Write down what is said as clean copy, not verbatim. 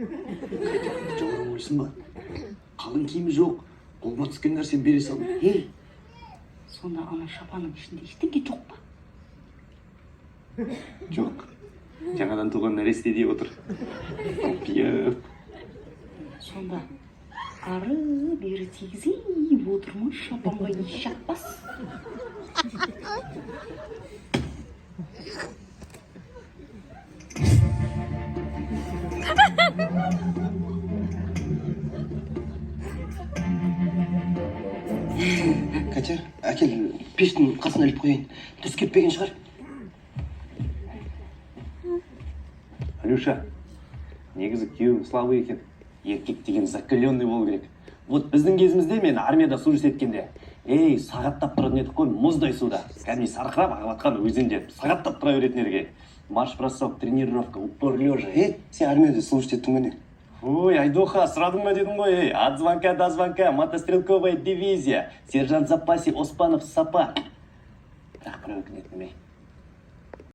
Жаурамайсың ба? Қалың киімі жоқ, қолыма түскен нәрсені бере салдым. Ей, сонда ана шапанның ішінде ештеңе жоқ па? Жоқ, жаңадан туған нәрестедей отыр, томпиып. Сонда ары бері тигізіп отыр ма шапанға? Еш жақпас. Катя, әкел, пештің қасына іліп қояйын. Дұрыс кеппеген шығар. Алюша, негізі күйеуің слабый екен. Еркек деген закаленный болу керек. Вот біздің кезімізде, мен армияда служить еткенде, ей, сағаттап тұратын едік қой мұздай суда, кәдімгідей сарқырап ағып жатқан өзенде сағаттап тұра беретін едік. Марш бросок, тренировка, упор лежа. Е, сен армияда служить еттің бе, не? Ой, Айдоха, сұрадың ба дедің ғой, ей. От звонка до звонка, мотострелковая дивизия, сержант в запасе Оспанов Сапар. Бірақ бір өкінетінім, ей,